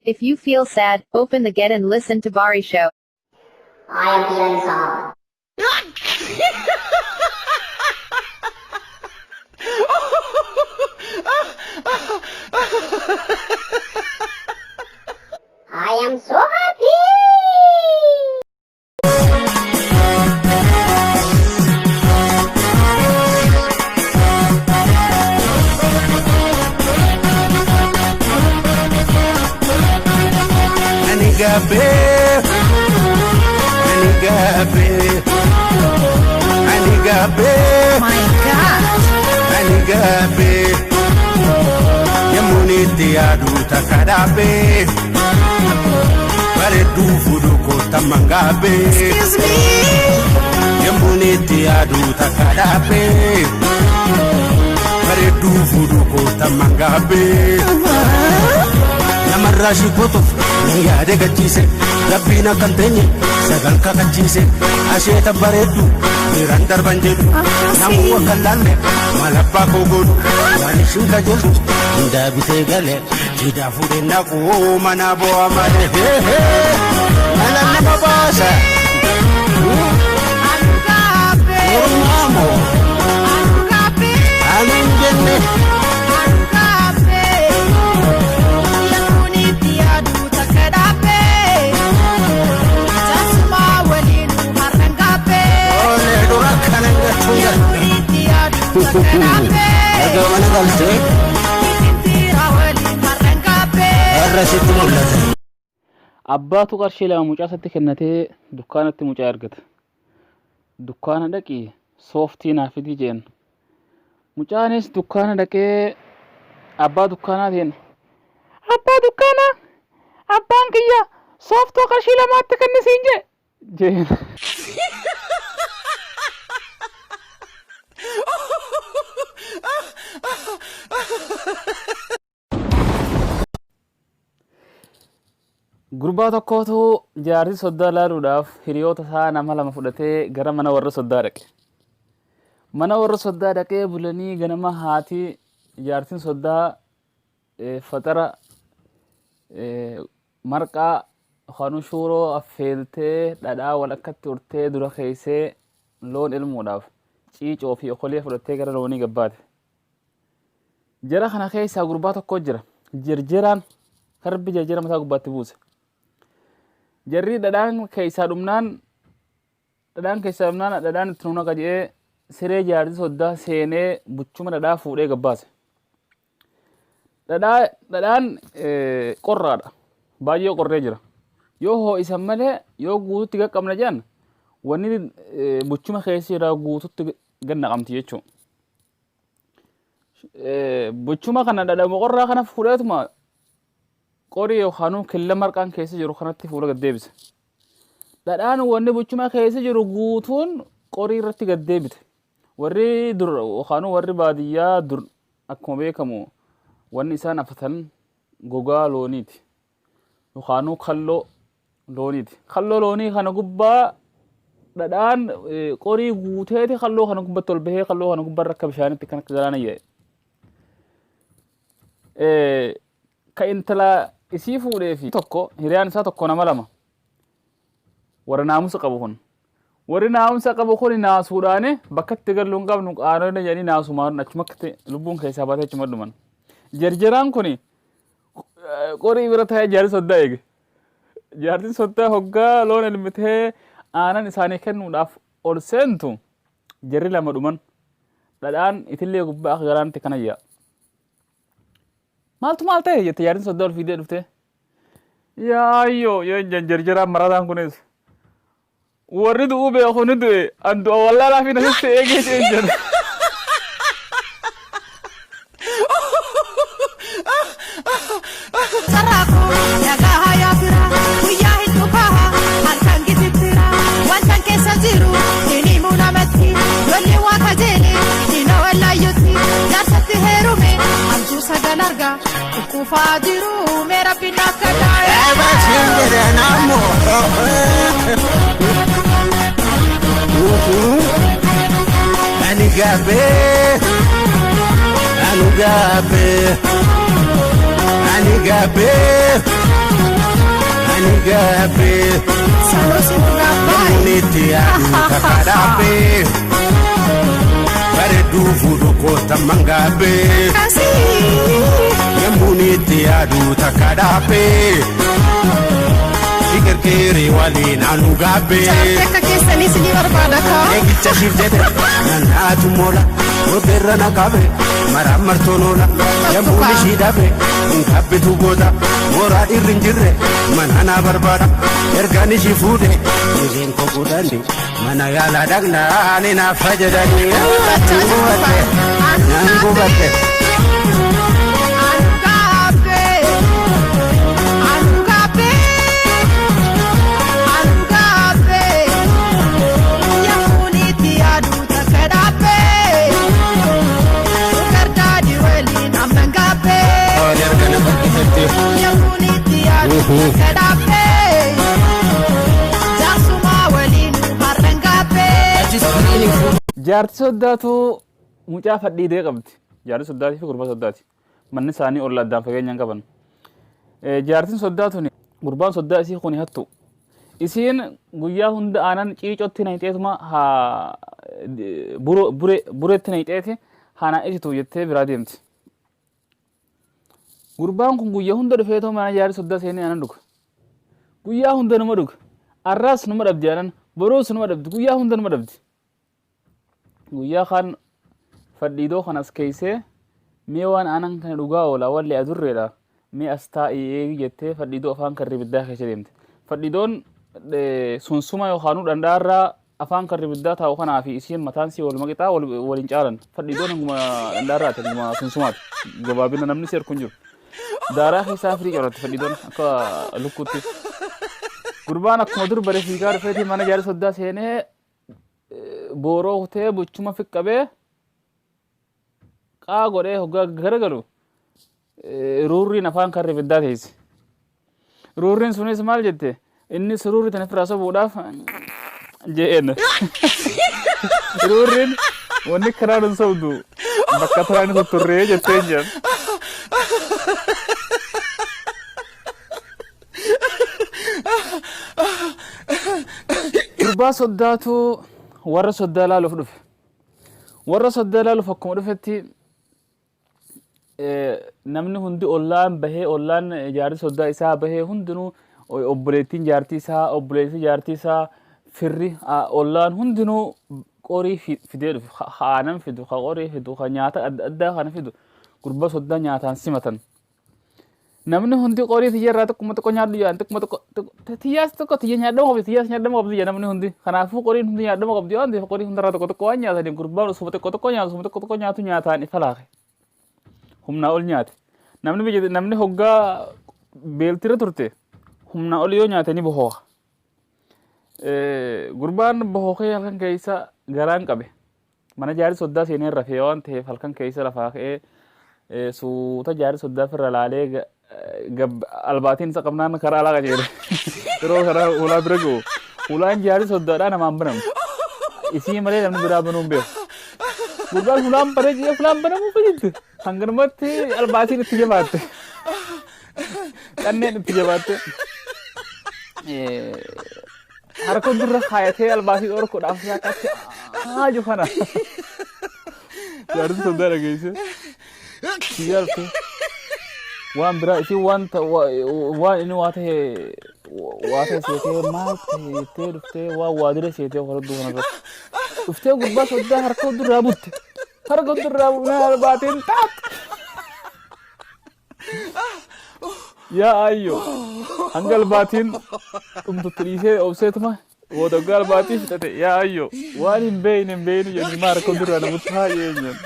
If you feel sad, open the Get and listen to Bari Show. I am feeling sad. I am so happy. Ani gaabbee, ani gaabbee, ani gaabbee, My God. Ani gaabbee. Yemmuun itti yaadu takka dhaabbee, bareedduu fuudhu kootamman gaabbee. Excuse me. Yemmuun itti yaadu takka dhaabbee, bareedduu fuudhu kootamman gaabbee. Namarraa shikotuuf ni yaade gachiise, rabbiin akkan teenye sagal kakachiise, asheeta bareeddu dhiiran darban jedhu, namuu akka laalle malabbaa koo godhu, waan ishiin kajeeltu hundaa bitee gale, diidaa fuudhee naquu mana bu'aa malee, mala nama baasa. Mormaamoo ani hin jenne. Olee dura kana jechuun erga mana galtee har'a sitti mul'ata. Abbaatu qarshii lama mucaa isaatti kennatee dukkaanatti mucaa ergata. Dukkaana dhaqii sooftii naa fidii jeen. Mucaanis dukkaana dhaqee abbaa dukkaanaatiin, "Abbaa dukkaanaa, abbaan kiyya sooftoo qarshii lamaatti kennisiin jee," jeen. Gurbaa tokkootu jaartii soddaa laaluudhaaf hiriyoota isaa nama lama fudhatee gara mana warra soddaa dhaqe. Mana warra soddaa dhaqee bulanii ganama haati jaartiin soddaa faxara marqaa yookaan shuuroo affeeltee dhadhaa walakkatti urtee dura keessee loon elmuudhaaf ciicoo fi okolee fudhattee gara loonii gabbaate. Jara kana keessaa gurbaa tokko jira. Jirjiraan karbi jirjira mataa gubbaatti buuse. Jarri dhadhaan keessaa dhumnaan dhadhaan itti nunaqa jedhee siree jaartii soddaa seenee buchuma dhadhaa fuudhee gabbaase. Dhadhaan qorraadha. Baay'ee qorree jira. Yoo ho'isan malee yoo guututti qaqqabna jedhan wanni buchuma keessa jira guututti gad naqamti jechuudha. Buchuma kana dhadhama qorraa kana fuudheetuma qorii yookaan killa marqaan keessa jiru kanatti fuula gad deebise. Dhadhaan wanni buchuma keessa jiru guutuun qorii irratti gad deebite. Warri dur yookaan warri baadiyyaa dur akkuma beekamu wanni isaan afatan gogaa looniiti. Yookaan kalloo looniiti. Kalloo loonii kana gubbaa dhadhaan qorii guuteeti kalloo kana gubbatti ol bahee kalloo kana gubbarra akka bishaanitti kan akka galaana yaa'e. Ka intala isii fuudhee fi tokko hiriyaan isaa tokko nama lama warra naamusa qabu kun. Warri naamusa qabu kun naasuudhaan bakka itti gallu hin qabnu qaanonni jedhanii naasumaan achumatti lubbuun keessaa baatee achuma dhuman. Jarjaraan kun qorii bira taa'ee jaarsi soddaa eege. Jaartiin soddaa hoggaa loon elmitee aanan isaanii kennuudhaaf ol seentu jarri lama dhuman. Dhadhaan itillee gubbaa akka galaanatti kana yaa'a. "Maaltu maal ta'e?" jette jaartiin soddaa ol fiidee dhuftee. "Yaayyoo," yoo jarjaraan marataan kunis. "Warri du'uu beeku ni du'e, an du'a wallaalaa fi nasitti eegee jeen," jedhe. Nagaa yaa fira, guyyaa hin dhukaa, halkan gitittira, wantan keessa jiru hin himu namatti, lolli waa kajeele hin wallaayyutti, jaarsatti heerume hamtuu sagal arga, kukkufaa jiru mee rabbiin akka daa'e. Ebatiin jedhan ammoo. Ani gaabbee, ani gaabbee, ani gaabbee. Ni gaabbee. Sanuu si gaabbaa. Itti yaadu takka dhaabbee. Bareedduu fuudhu koota mangaabbee. Akkasii. Yemmuun itti yaadu takka dhaabbee. Sikirkirii waliin anu gaabbee. Jaartii akka keessaniis ni barbaada kaa. Eegicha shiif jedhe nannaatu moola booddeerra na qabe maraan martoon oola yemmuun ishii dhabe hin kabbitu goota mooraa dhiirri hin jirre mana na barbaada ergaan ishii fuudhe isheen koo godhani mana yaalaa dhaqnaa ni naaf fayyadanii. Naan gubadhe. Anu gaabbee. Anu gaabbee. Anu gaabbee. Yemmuun itti yaadu takka dhaabbee. Gardaadi waliin amman gaabbee. Ani harka na harkisetti. Yemmuun itti yaadu takka dhaabbee. Jaarsummaa waliin har'an gaabbee. Jaartii soddaatu mucaa fadhiidee qabdi. Jaartii soddaatii fi gurbaa soddaati. Manni isaanii olla addaan fageenya hin qaban. Jaartiin soddaa tuni gurbaan soddaa isii kuni hattu. Isiin guyyaa hunda aanan ciicotti naqxeetuma haa bureetti naqxeeti haa naa isitu jettee biraa deemti. Gurbaan kun guyyaa hunda dhufeetoo mana jaartii soddaa seenee aanan dhuga. Guyyaa hunda numa dhuga. Arraas numa dhabdi aanan, boruus numa dhabdi, guyyaa hunda numa dhabdi. Guyyaa kaan fadhiidoo kanas keeysee mee waan aanan kana dhugaa oola walli adurreedha mee as taa'ii eegi jettee fadhiidoo afaan karri ibiddaa keessa deemte. Fadhiidoon sunsuma yookaan dhandhaarraa afaan karri ibiddaa taa'u kanaa fi isiin mataan sii wal maqixaa waliin caalan. Fadhiidoon hanguma dhandhaarraati, hanguma sunsumaati. Gabaabina namni si harku hin jiru. Daaraa keessaa firii coratti fadhiidoon akka lukkuutti. Gurbaan akkuma dur bare fiigaa dhufeetii mana jaarsa soddaa seenee booroo kutee buchuma fiqqabee qaa godhee hoggaa garagalu ruurriin afaan karri ibiddaa teesse. Ruurriin sunis maal jette? Innis ruurri tana ofirraa sobuudhaaf je'een. Ruurriin wanni karaa nun sobdu bakka taraan tutturree jetteen jedhan. Gurbaa soddaatu warra soddaa laaluuf dhufe. Warra soddaa laaluuf akkuma dhufetti namni hundi ollaan bahee, ollaan jaartii soddaa isaa bahee, hundinuu obboleettiin jaartii isaa, obboleettii jaartii isaa, firri ollaan hundinuu qorii fidee dhufe, ka aanan fidu, ka qorii fidu, ka nyaata adda addaa kana fidu, gurbaa soddaa nyaataan simatan. Namni hundi qorii tiyya irraa tokkuma tokko nyaadhu jedhan, tokkuma tokko tiyyaas tokko tiyya nyaadhama qabdi, tiyyaas nyaadhama qabdi jedha namni hundi. Kanaafuu qoriin hundi nyaadhama qabdi waan ta'eef qorii hundarraa tokko tokko waan nyaataniif gurbaan osuma tokko tokko nyaatu, osuma tokko tokko nyaatu nyaataan ifa laaqe. Humnaa ol nyaate. Namni biyya namni hoggaa beeltirra turte humnaa ol yoo nyaate ni bohooka. Gurbaan bohookee halkan keessa garaan qabe. Mana jaarsi soddaa seenee rafee waan ta'eef halkan keessa lafaa ka'ee suuta jaarsi soddaa ofirra laalee albaatiin isa qabnaan karaa alaa qajeele. Yeroo karaa hulaa bira ga'u hulaan jaarsi soddaadhaa namaan banamu. Isii malee namni biraa banuu hin beeku. Gurbaan hulaan banee jee hulaan banamuu fayyadde. Hanganumatti albaatiin itti jabaatte. Qanneen itti jabaatte. Harka durra kaayatee albaatii dhorkuudhaaf akkatti haaju kana. Jaarsi soddaa dhageesse. Siyyaaltu waan biraa isiin waan waan inni waa ta'e waa ta'e seetee maal ta'e jettee dhuftee waan waadira seetee horduu kanarratti. Dhuftee gurbaa soddaa harka durraa butte. Harka durraa bunnaan albaatiin taat. Yaa ayyo hanga albaatiin dhumtutti dhiisee obseetuma booda hoggaa albaatii fixate, yaa ayyo waan hin beekne hin beeknu jedhanii maa harka durraa namatti haa jeenyan.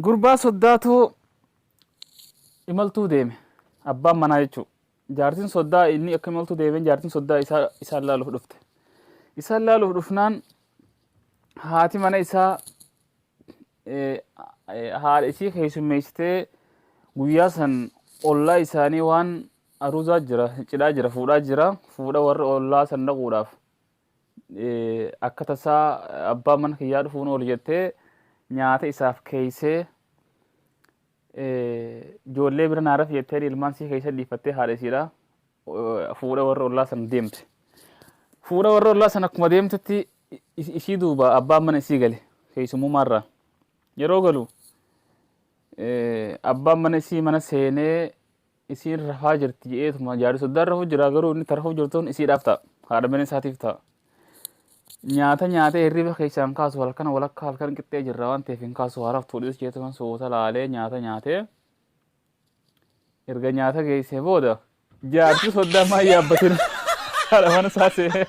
Gurbaa soddaatu imaltuu deeme, abbaan manaa jechuudha. Jaartiin soddaa inni akka imaltuu deemeen jaartiin soddaa isaa isaan laaluuf dhufte. Isaan laaluuf dhufnaan haati mana isaa haadha isii keessummeessitee guyyaa san ollaa isaanii waan aruuzaa jira, cidhaa jira, fuudhaa jira, fuudha warra ollaa san dhaquudhaaf akka tasaa abbaan mana kiyyaa dhufuun oolu jettee nyaata isaaf keeysee. Ijoollee bira naa rafi jetteen ilmaan sii keessa dhiifattee haadha isiidha. Fuudha warra ollaa sana deemte. Fuudha warra ollaa sana akkuma deemtetti isii duuba abbaan mana isii gale keessummumaarraa. Yeroo galu abbaan mana isii mana seenee isiin rafaa jirti je'eetuma jaarri soddaan rafuu jira garuu inni tarafuu jirtuun isiidhaaf ta'a. Haadha mana isaatiif ta'a. Nyaata nyaatee hirriba keessaa hin kaasu halkan walakkaa halkan qixxee jirra waan ta'eef hin kaasu haa raftuu dhiis jeetuma suuta laalee nyaata nyaatee erga nyaata geessee booda jaarti soddaa maa yaabbatin haadha mana isaa seenee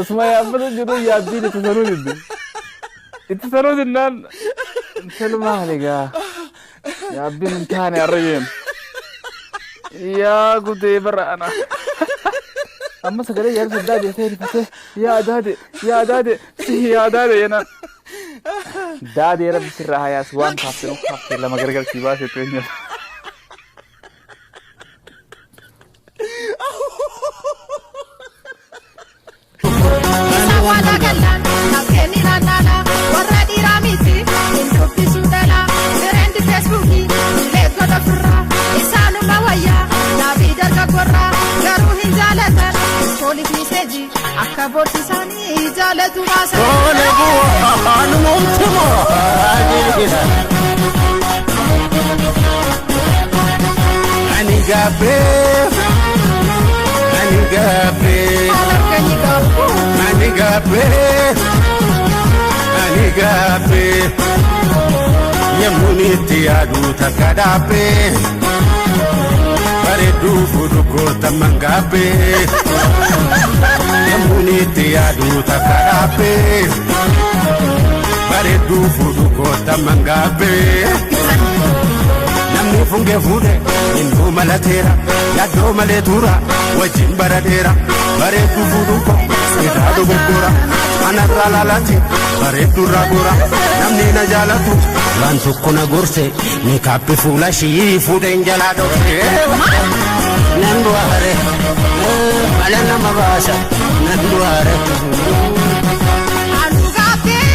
osuma yaabbatu jiru yaabbiin itti sanuu didde. Itti sanuu dinnaan intal maali gaa yaabbiin hin taane har'a jeen. Yaa gudee bara ana. Amma sagalee jaarsi soddaa jettee rifatee yaa daade yaa daade si yaa daade jenaan. Daadee rabbi sirraa haa yaasu waan kaaftee nu kaaftee lama gargalchii baasetu eenyu. Isa waan agallaan nafkeen ni naannaana warra dhiiraa miti hin dubbisu dhala firendi feesbuukii dileet godha firraa isaanuma wayyaa yaabii dargaggorraa garuu hin jaalatan iskoolif miseeji akka boorsisaanii jaalatu baasan. Tole bu'aa numtumoo. Ani gaabbee ani gaabbee Alarganii qabu. ani gaabbee ani gaabbee yemmuun itti yaadu takka dhaabbee bareedduu fuudhu koota mangaabbee yemmuun itti yaadu takka dhaabbee bareedduu fuudhu koota mangaabbee. Namni fungee fuudhe hinduu malateera yaaddoo malee tuura wajjin bara dheera bareedduu fuudhuu ko irraa dogoggora anarraa laalati bareedduu irraa gora namni na jaalatu waan tokko na gorse meekaappi fuula ishii fuudheen jalaa dhokse. Nan du'aare mala nama baasa nan du'aare. Anu gaaffee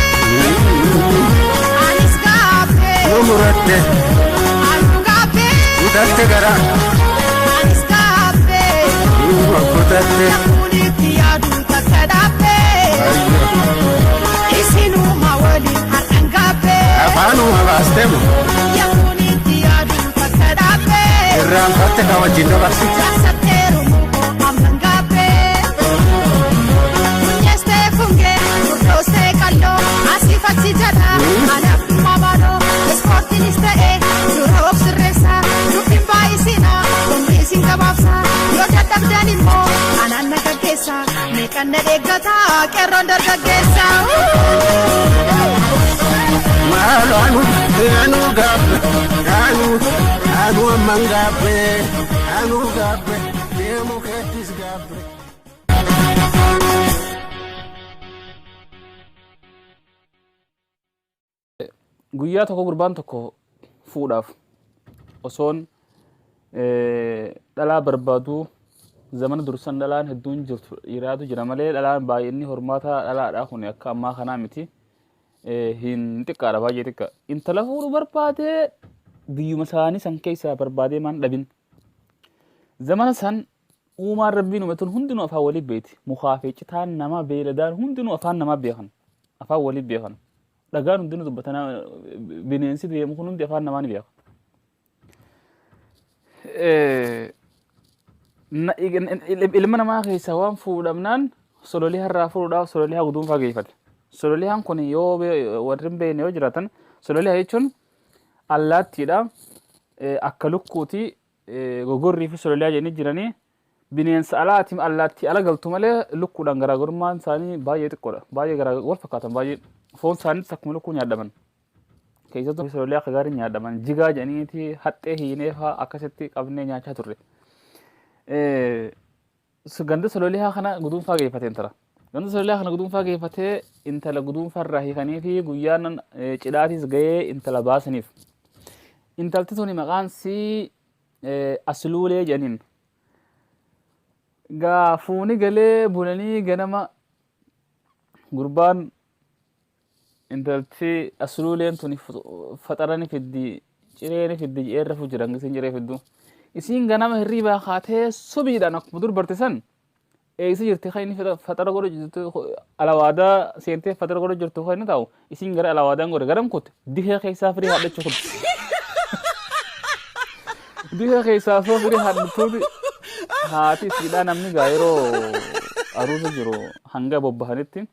anis gaaffee Yoo muradde anu gaaffee kutatte garaa anis gaaffee yoo kutatte. namni itti yaadu takka dhaabbee isinuma waliin har'an gaaffee Afaanuma baasteemu namni itti yaadu takka dhaabbee irraanfatte ka wajjin dabarsite. jaarsateeru mukoo amman gaaffee funyeestee fungee furdoostee qalloo asiif achi jedha anaaf dhumma maaloo ispoortiinis ta'e dura of sirreessa dubbiin baay'isina humni isin gabaabsa yoo dadhabdan immoo anaan na gaggeessa meeqan na eeggata qeerroon dargaggeessa. Maalo anu anu gaabbe anu anu amman gaabbe anu gaabbe deemu keettis gaabbe. Guyyaa tokko gurbaan tokko fuudhaaf osoon dhalaa barbaaduu zamana dursan dhalaan hedduun jirtu dhiiraatu jira malee dhalaan baay'inni hormaata dhalaadhaa kun akka ammaa kanaa miti. Hin xiqqaadha baay'ee xiqqa. Intala fuudhu barbaadee biyyuma isaanii san keessaa barbaadee maan dhabin. Zamana san uumaan rabbiin uume tun hundinuu afaan walii beekti. Mukaa fi citaan nama beeyladaan hundinuu afaan namaa beekan. Afaan walii beekan. Dhagaan hundinuu dubbatana bineensi deemu kun hundi afaan namaa ni beeka. Ilma namaa keessaa waan fuudhamnaan sololiyaa irraa fuudhuudhaaf sololiyaa guduunfaa geeffate. Sololiyaan kun yoo warri hin beekne yoo jiraatan sololiyaa jechuun allaattiidha. Akka lukkuuti gogorrii fi sololiyaa jedhanii jiranii bineensa alaati allaattii ala galtu malee lukkuudhaan garaagarummaan isaanii baay'ee xiqqoodha. Baay'ee garaa wal fakkaatan baay'ee foon isaaniis akkuma lukkuu nyaadhaman. Keessattuu sololiyaa akka gaarii nyaadhaman jigaa jedhaniiti haxxee hiinee fa'aa akkasitti qabnee nyaachaa turre. Ganda sololiyaa kana guduunfaa geeffate intala. Ganda sololiyaa kana guduunfaa geeffatee intala guduunfaa irraa hiikanii fi guyyaan cidhaatis gahee intala baasaniif. Intalti tuni maqaan sii Asluulee jedhaniin. Gaa fuuni galee bulanii ganama gurbaan Intalti asluuleen tuni faxara ni fiddi, ciree ni fiddi jedhee rafu jira hanga isiin ciree fiddu. Isiin ganama hirriibaa kaatee subiidhaan akkuma dur barte san eessa jirti kan inni faxara godhu jirtu alawaadaa seentee faxara godhu jirtu kan inni taa'u isiin gara alawaadaan godhe garam kutte dikee keessaa firii haadhachuu kutte. Dikee keessaa osoo firii haadhatuuti haati isiidhaa namni gaa yeroo aruusa jiru hanga bobbahanitti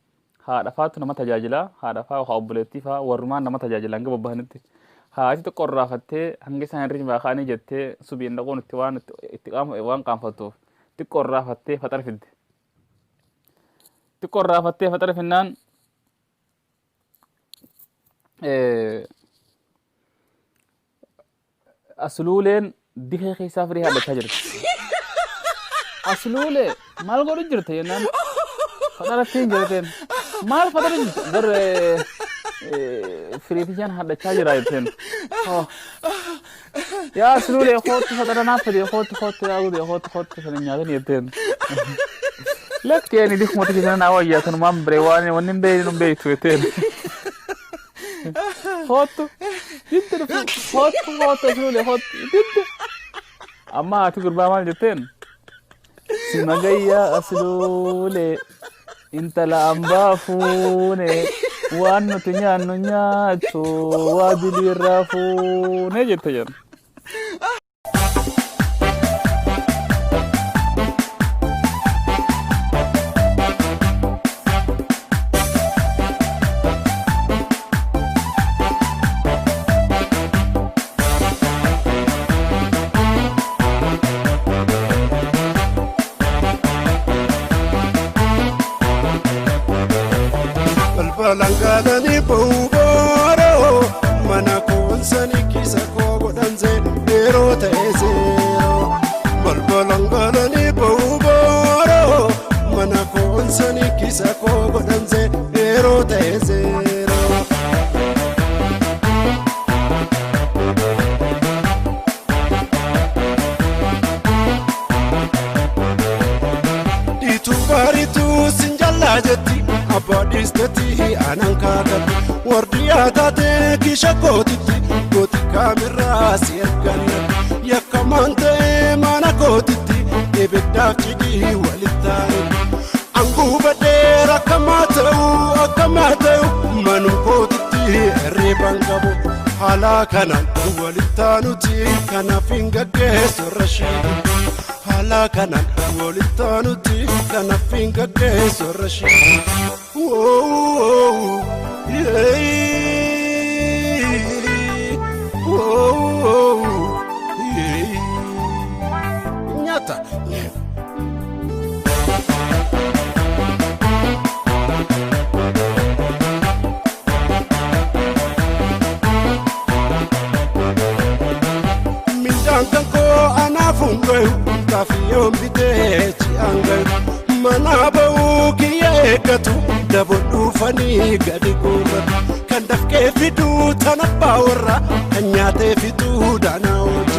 haadha faatu nama tajaajila, haadha faa yookaan obboleettii faa warrumaan nama tajaajila hanga bobbahanitti. Haati xiqqoo irraafattee hanga isaan hirribaa ka'anii jettee subiin dhaquun itti waan itti waan qaanfattuuf xiqqoo irraafattee faxara fidde. Xiqqoo irraafattee faxara finnaan asluuleen dikee keessaa firii haadhachaa jirti. Asluulee maal godhu jirta jennaan faxaratti hin jirteen. Maal faxara jirta? Bar firiitichaan haadhachaa jira jetteen. Yaa asluulee kootu faxara naaf fide kootu kootu yaa gudee kootu kootu sana nyaatan jetteen. Lakki ani dikuma tikisa naa wayyaa kanumaan biree waan wanni hin beekne hin beektu jetteen. Kootu didde dhufu kootu kootu asluulee kootu didde. Amma haati gurbaa maal jetteen? Si magayyaa asluulee intala ambaa fuune waan nuti nyaannu nyaattu waa diliirraa fuune jette jedhan. Balbalaan galanii ba'uu booroo mana koonsanii kisa koo godhansee yeroo ta'e seeroo. Balbalaan galanii ba'uu booroo mana koonsanii kisa koo godhansee yeroo ta'e seeroo. Dhiituu baarituu sin jallaa jetti abbaa dhiistetti aanan kaakatti wardiyaa taatee kisha kootitti gooti kaamirraa si ergannatti yakkamaan ta'ee mana kootitti ibiddaaf cidii walitti aanetti. Anguu badheera akkamaa ta'u akkamaa ta'u manum kootitti hirriban qabu haala kanaan walitti aanuti kanaaf hin gaggeessu irra shiitu. Haala kanaan walitti aanuti kanaaf hin gaggeessu irra shiitu. Woo, yee, woo, yee. Nyaata. Mindaan kan koo anaaf hin gayu xaafiyyoon bitee ji'aan gayu mana ba'uu kiyya eeggatu dabo dhuufanii gadi guurratu kan dafqee fiduu tan abbaa warraa kan nyaatee fiduu daanaa oolatu.